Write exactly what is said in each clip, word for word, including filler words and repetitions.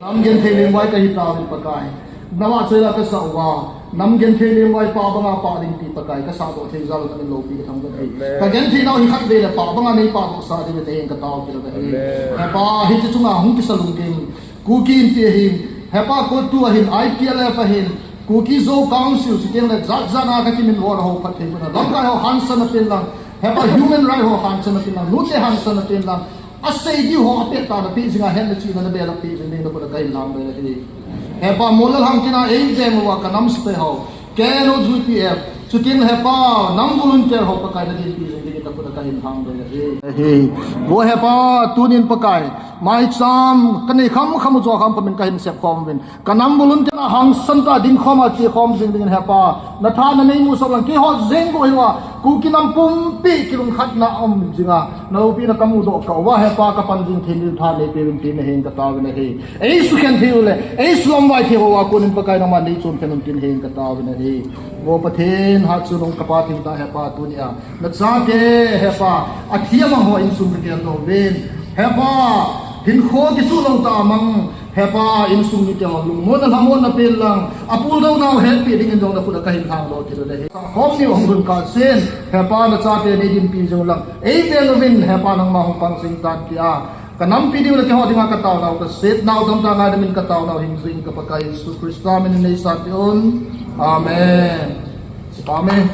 Nam genthei lengvai kahi tauvin Pakai. Nangma choi la kasah uva. Nam genthei lengvai pa banga pah ding ti Pakai kasah doh thei jal namin loupi kathangvah e. Amen. Kagenthei nau hi khatvei le pa banga nei pah doh sah ding le kahin katao kit uve. Amen. Hepa, hiche chunga hung kisa lunggim Kuki Inpi ahin, Hepa, CoTU ahin, I P L F ahin, Kuki Zo Council, chuteng le jat jat a kakiminvo ho phatthei boh in, lamkai ho hangsan a pen lang, Hepa, human right ho hangsan a pen lang, nute hangsan a pen lang, asei diu ho apeh tah a napeh jing a, hetna chihna nabelap peh jing ding nakhut a kahin lhangdoi ahi. Hepa, Molal Hangtin a eiveng uva kanam sepai ho, K N O U P F, chuteng le Hepa, nam volunteer ho Pakai nadinpi jing dingin nakhut a kahin lhangdoi ahi. Ahi. Vo Hepa, tunin Pakai, maicham kanei kham kham u joh kham kham in kahin sep khom uvin. Kanam volunteer a hangsan tah a ding khom a che khom jing dingin Hepa, natha nanei musoh lang keiho jeng bou hiuva, Kuki nam pumpi kilungkhatna um jing a, naloupina kamudoh kah uva Hepa, kapan jing thei ding tha neipeuvin tin nahin katao uvin ahi. Eisukhen thei u le eisulamvai thei uva konin Pakai nangman neichonphen un tin nahin katao uvin ahi. Vo Pathen, hatchungnung kapa thengtah Hepa, tunia nachate Hepa, athi amang ho insung kageldoh uvin. Hepa, hinkho kisuh lou tah a mang, Hepa, insung mite ho lungmonna lhamonna pen lang, apuldoh nau hetpeh dingin jong nakhut a kahin lhangdoh kit uve. Khom ni hung dun kah sen, Hepa, nachate neidinpi jing lang, eiveng uvin Hepa, nangma hung pang jing tan tia kanampi diu le keiho dinga kataonau, kasetnau, damtah ngaidam in kataonau, hingjing ka Pakai Jesu Christa min in neisah peh un. Amen. Amen.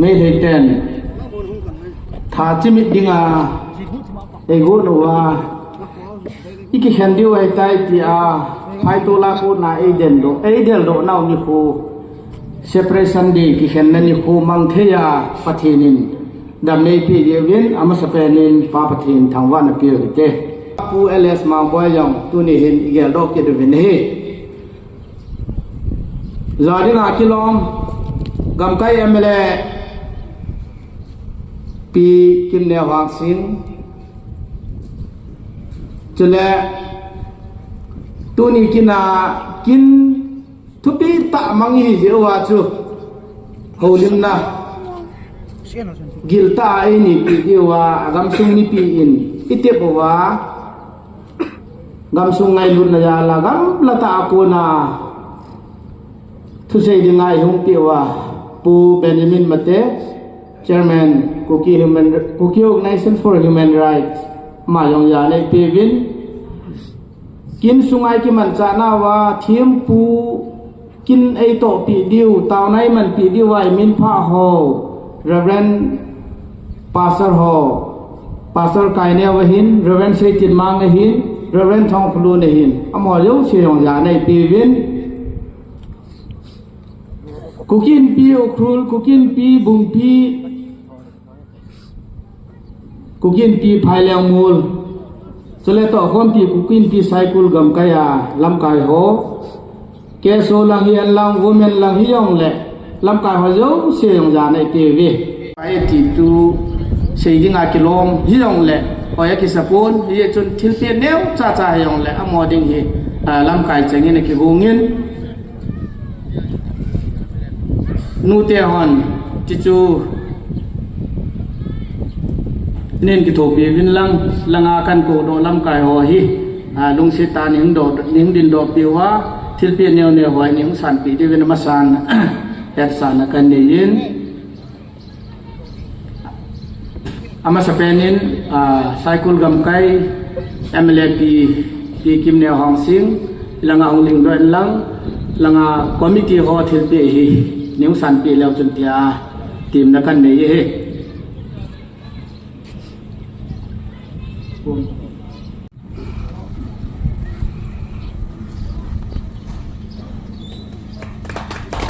Hei hei ten. Tha chimit dinga eigot uva, ikikhen diu ahitai tia phaitola kona eideldoh, eideldoh nau nikho, Separation Day kikhenna nikho mang thei a Pathen in dam eipeh diuvin, amasapen in Pa Pathen thangvahna peu hite. Pu L S Mangboi jong tuni hin igeldoh kit uvin ahi. Jadinga kilom, gamkai M L A Pi Kimneo Hangsing. Chule tuni kin a kin thupi tah mang ihi jeh uva chu houlimna giltah a eini peh diuva, agamsung mipi in itep uva, gamsung ngailutna jal a gamla tah a kona thusei dinga eihung peh uva, Pu Benjamin Mate, Chairman, Kuki Human, Kuki Organization for Human Rights, ama jong jana eipeuvin. Kin sunga ikimanchah nauva thempu kin eitohpeh diu, taona eimanpeh diuva iminphah ho, Reverend Pastor ho, Pastor Kaineo ahin, Reverend Seitinmang ahin, Reverend Thongkholun ahin, amaho jouse jong jana eipeuvin. Kuki Inpi Ukhrul, Kuki Inpi Bungpi, Kuki Inpi Phailengmol, chule tohkhompi Kuki Inpi Saikul gamkai a lamkai ho, K S O lang hihen lang, women lang hijongle, lamkai ho jouse jong jana eipeuve. Pai ti tu sei dinga kilom hijongle, hoi akisapon, hijeh chun thilpeh neocha cha hijongle, amaho ding hi, ah, lamkai chengin akigongin. Nute hon, tichu, nin kithopi uvin lang, langa kahin koudoh lamkai ho hi, ah, lungset tah a nin do, nin dindoh peh uva, thilpeh neo neo ho hi nin sanpeh diuvin amasan, hetsahna kahin neiyin. Amasapen in, ah, Saikul gamkai M L A Pi, Pi Kimneo Hangsing, langa hung lingdoh in lang, langa committee ho thilpeh hi, nin sanpeh leu chun tia, temna kahin nei ahi.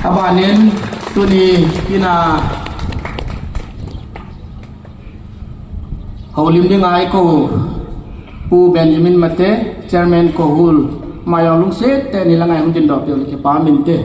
Abanin tuni kin a houlim dinga eikou Pu Benjamin Mate, Chairman Kohul, ama jong lungset tah in langa eihung dindoh peh u le kipa um inte.